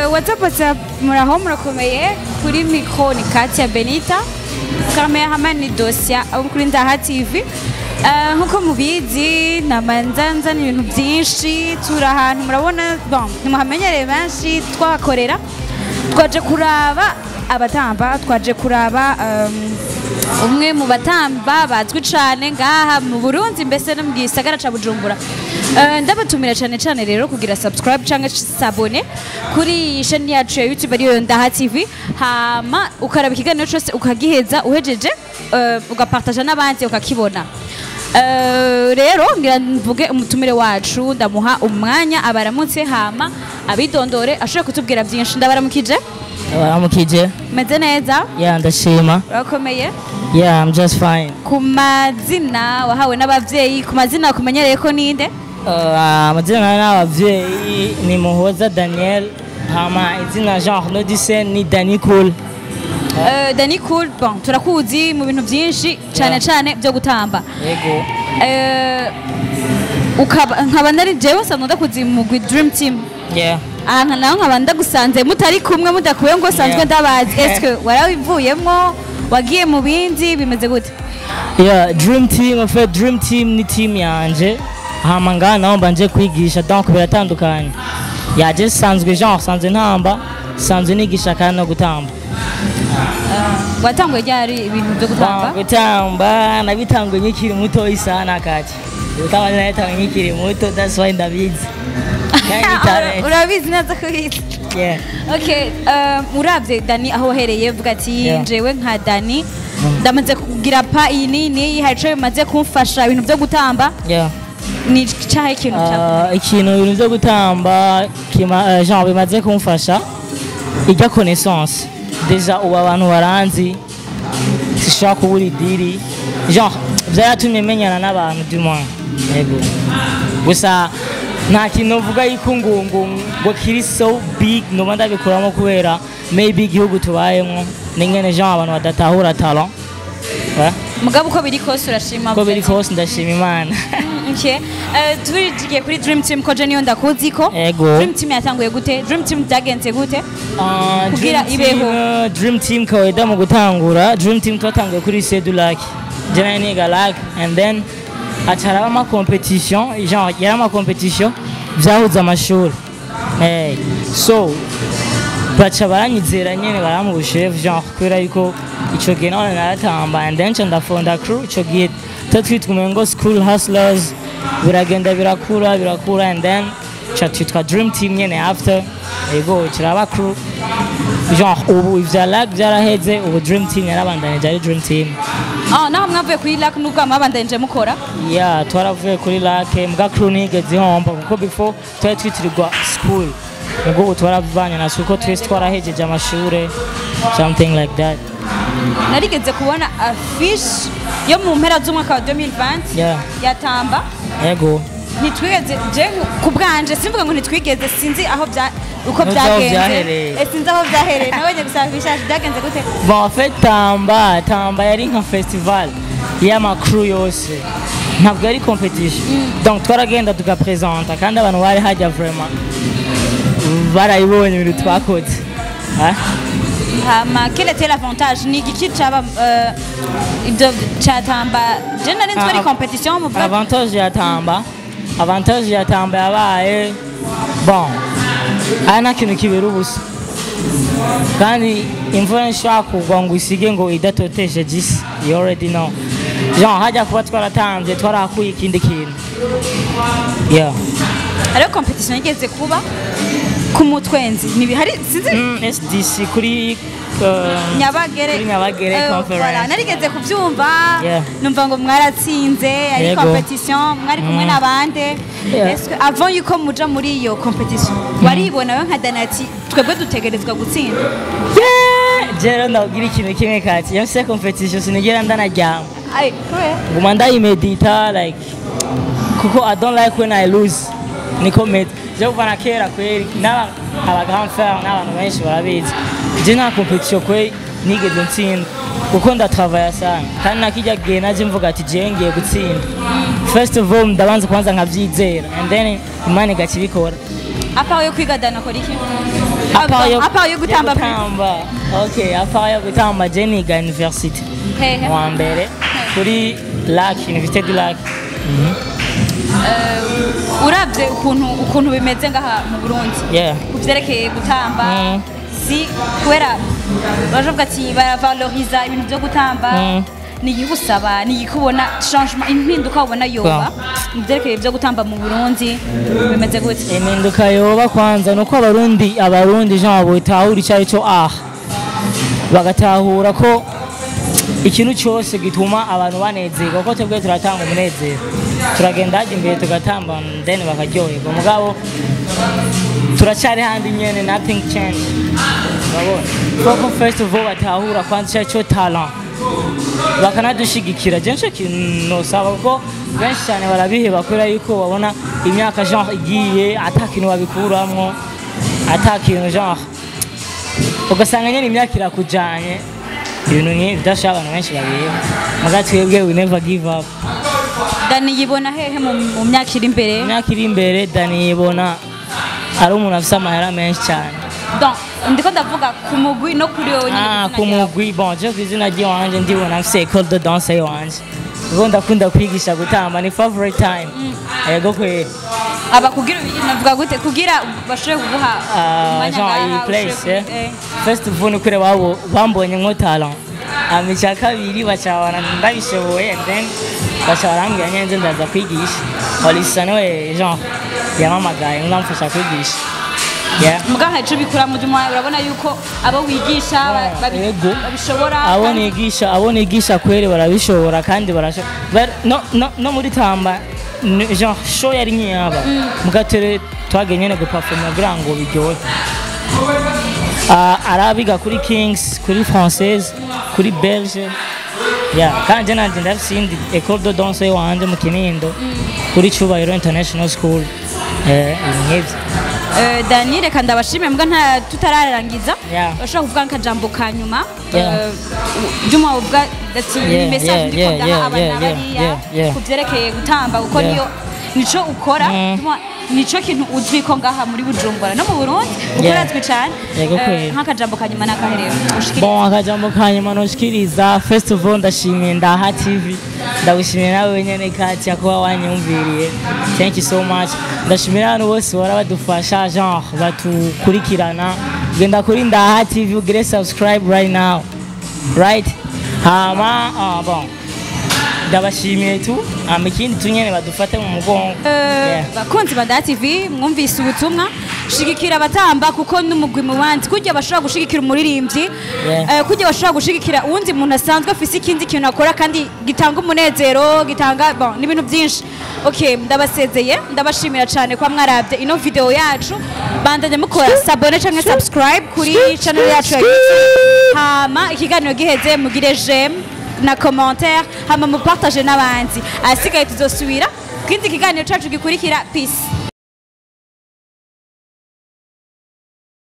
What's up, what's up? Muraho, murakomeye. Kuri micro ni Katia Benita, cameraman ni Dosia abo kuri Ndaha TV. Nkuko mubizi namanza nzana ibintu byinshi, turi ahantu murabona, bon, ntimuhamenyereye benshi twahakorera. Twaje kuraba abatamba, twaje kuraba umwe mu batamba bazwi cane ngaha mu Burundi, mbese no mu gisagara ca Bujumbura. Ndabatumira cane cane rero kugira subscribe canke s'abonner kuri chaîne yacu ya YouTube ariyo Ndaha TV, hama ukaraba ikiganiro cose ukagiheza, uhejeje ugapartaja n'abandi ukakibona. Rero ngira mvuge umutumire wacu, ndamuha umwanya abaramutse hama abidondore ashobora kutubwira byinshi. Ndabaramukije. Baramukije. Meze neza? Yeah, ndashima. Urakomeye? Yeah, I'm just fine. Ku mazina wahawe n'abavyeyi, ku mazina kumenyereye ko ninde? Amazina nahawe n'abavyeyi ni Muhoza Daniel, hama izina genre no disen ni Danny Cool. Danny Cool, bon, turakuzi mu bintu byinshi cyane cyane byo gutamba. Yego. Ukaba nkaba nari jewe nsanzwe ndakuzi mu Dream Team. Yeah. Aha naho nkaba ndagusanze mutari kumwe, mudakuye ngo sanzwe ndabazi. Est-ce warawivuyemwo, wagiye mu bindi, bimeze gute? Yeah, Dream Team, en fait Dream Team ni team yanje. Hama ngaha naho mbanje kwigisha, donc biratandukanye. Yeah, je sanzwe genre sanzwe ntamba, sanzwe nigisha kandi no gutamba. Watanguye ryari ibintu byo gutamba? Gutamba nabitanguye nkikiri muto sana kati. Gutamba nabitanguye nkikiri muto, that's why ndabizi. Urabizi neza ko ubizi. Yeah. Okay, uravye Dani aho wahereye uvuga ati njewe nka Dani ndamaze kugira pa iyi nini, hari ico bimaze kumfasha ibintu byo gutamba. Yeah. Ni cyahe ikintu cyawe? Ikintu ibintu byo gutamba genre bimaze kumfasha ijya connaissance. Déjà ubu abantu baranzi, sishaka kubura idiri, genre byaratumye menyana n'abantu du moins. Yego. Gusa nta kintu uvuga yuko ngo ngo ngo kiri so big noba ndabikuramo kubera maybe igihugu tubayemo n'ingene genre abantu badatahura talent. Mugabo uko biri kose urashima? Uko biri kose ndashima Imana. Okay. Turigiye kuri Dream Team ko je niyo ndakuzi ko. Yego. Dream Team yatanguye gute? Dream Team byagenze gute? Kugira ibeho. Dream Team kawaida mu gutangura, Dream Team twatanguye kuri Lycée du Lac. Je nari niga Lac and then acaraba ama competition, genre yari ama competition byahuza amashuri. Hey, so baca baranyizera nyene barampa ubuchef genre kubera yuko ico gihe none naratamba and then nca ndafonda crew. Ico gihe twitwa umengo School Hustlers, biragenda birakura birakura and then ca twitwa Dream Team nyene after. Yego, kiraba crew genre ubu ivya Lac byaraheze, ubu Dream Team yarabandanije ari Dream Team. Naho mwavuye kuri Lac nubwo mwabandanije mukora? Yeah, twaravuye kuri Lac mbwa crew ntigeze ihomba kuko before twari twitirirwa school, ubwo ubu twaravanye na school ko twese twarahejeje amashure, something like that. Narigeze kubona affiche yo mu mpera z'umwaka wa 2020 Yeah. yatamba. Yego. Ntitwigeze, je ku bwanje simvuga ngo ntitwigeze, sinzi aho bya uko Ntuzi aho byagenze. byahereye. Sinzi aho byahereye, nabonye gusa affiche yacu, byagenze gute? Bon, en fait Tamba yari nka festival y'ama crew yose, ntabwo yari competition, donc twaragenda tugapresenta kandi abantu bari hajya vraiment barayibonye ibintu twakoze. Ah? Hama quel était l'avantage, ni igiki caba ibyo cyatamba? Je nari nzi ko ari Ah, competition muvuga. Avantage ya Tamba yabaye, bon, aya nta kintu kibera ubusa kandi imvura ntishobora kugwa ngo isige ngo idatotesheje isi, you already know. Genre hajya kuba twaratanze twarahakuye ikindi kintu, yeah. Hariho competition yigeze kuba ku mutwenzi, ntibihari, sinzi. SDC kuri Nyabagere. Kuri Nyabagere conference. Voilà, narigeze kubyumva. Numva ngo mwaratsinze, ari competition mwari kumwe n'abande. Est-ce que avant yuko muja muri iyo competition waribona we nka Danati, twebwe dutegerezwa gutsinda? Yeah! Je rero ndabwira ikintu kimwe kati, iyo mfise competition sinigera ndanaryama. Ay, kubera? Nguma ndayimedita, like, kuko I don't like when I lose. Niko meze je kuva na kera kweri. N'aba aba grand frère n'abantu benshi barabizi, je nta competition kweri nigeze ntsinda, kuko ndatravaya sana. Kandi nakijya gihe naje mvuga ati jewe ngiye gutsinda, first of all ndabanza kwanza nkavyizera, and then Imana igaca ibikora. À part yo kwiga, Dani akora iki? À part yo À part yo gutamba? Gutamba, okay, à part yo gutamba, je niga university. Hehe? Wa mbere kuri Lac, Université du Lac. Uravye ukuntu bimeze ngaha mu Burundi ku vyerekeye gutamba, si kubera bajavuga ati baravaloriza ibintu byo gutamba, ni igusaba, ni ikubona changement, impinduka ubona yoba mu vyerekeye byo gutamba mu Burundi bimeze gute? Impinduka yoba kwanza nuko abarundi genre botahura icyo ari cyo, bagatahura ko ikintu cyose gituma abantu banezerwa, kuko twebwe turatanga umunezero, turagenda hajya imbere tugatamba, then bakaryoherwa. Mugabo turacyari handi nyene, nothing change. Urabona koko, first of all batahura kwanza icyo ari cyo talent, bakanadushigikira. Je nico kintu nosaba, kuko benshi cyane barabiheba kubera yuko babona imyaka genre igiye ata kintu babikuramwo, ata kintu, genre ugasanga nyene imyaka irakujanye, ibintu nk'ibi bidashaka abantu benshi babiheba. Muga twebwe we never give up. Dani yibona hehe mu myaka iri imbere? Imyaka iri imbere, Dani yibona ari umuntu afise amahera menshi cyane. Donc ndiko ndavuga ku mugwi no kuri wowe nyine. Ah, ku ku izina ryawe. mugwi, bon, je ku izina ry'iwanje ndibona mfise école de danse iwanje, kuko ndakunda kwigisha gutamba, ni favorite time, yego kweri. Aba kugira, navuga gute, kugira bashobore kuguha umwanya genre ngaha, iyi place, ushobore first of all ni kure babo bambonye nko talent, hama icya kabiri bacabana ndabishoboye, and then baca barambwira nyine nze ndaza kwigisha. Olisa niwe genre yampamagaye ngo ndamufasha kwigisha, yeah. Muga hari ico bikura mu byuma, urabona yuko abo wigisha Yego. babishobora? Abo nigisha kweri barabishobora, kandi barashobora. No muri tamba genre show yari nk'iyaba mugatere, twagiye nyene guperforma kugira ngo biryohe. Ah, arabiga kuri Kings, kuri Française, kuri Belge, yeah. Kandi nanje ndafise iyindi école de danse iwanje mu Kinindo, kuri Cubahiro International School, ibintu nk'ivyo. Dani, reka ndabashimire, mbwa nta tutararangiza, bashobora kuvuga nk'akajambo ka nyuma. Byuma uvuga ati ni message ndiko ndaha aba na bariya ku vyerekeye gutamba, kuko niyo nico ukora, nico kintu uzwi ko ngaha muri Bujumbura no mu Burundi, kuko urazwi cane. Yego kweli. Nk'akajambo ka nyuma n'akaherero ushikiriza? Bon, akajambo ka nyuma noshikiriza, first of all ndashimiye Ndaha TV, ndagushimiye nawe nyene Katia kuba wanyumviriye, thank you so much. Ndashimira abantu bose bahora badufasha, genre batukurikirana. Genda kuri Ndaha TV ugire subscribe right now, right? Hama bon, ndabashimiye tu. Hama ikindi tu nyene badufate mu mugongo. Bakunzi ba Ndaha TV, mwumvise ubutumwa: shigikira abatamba, kuko n'umugwi mu bandi kurya bashobora gushigikira umuririmbyi, kurya bashobora gushigikira uwundi muntu asanzwe afise ikindi kintu akora kandi gitanga umunezero, gitanga, bon, n'ibintu byinshi. Okay, ndabasezeye, ndabashimira cyane kwa mwarabye ino video yacu. Bandanye mukora s'abonner cyangwa subscribe kuri channel yacu ya YouTube. Hama ikiganiro giheze mugire j'aime na commentaire, hama mupartage n'abandi. Ahasigaye tuzosubira kindi kiganiro cacu gikurikira. Peace.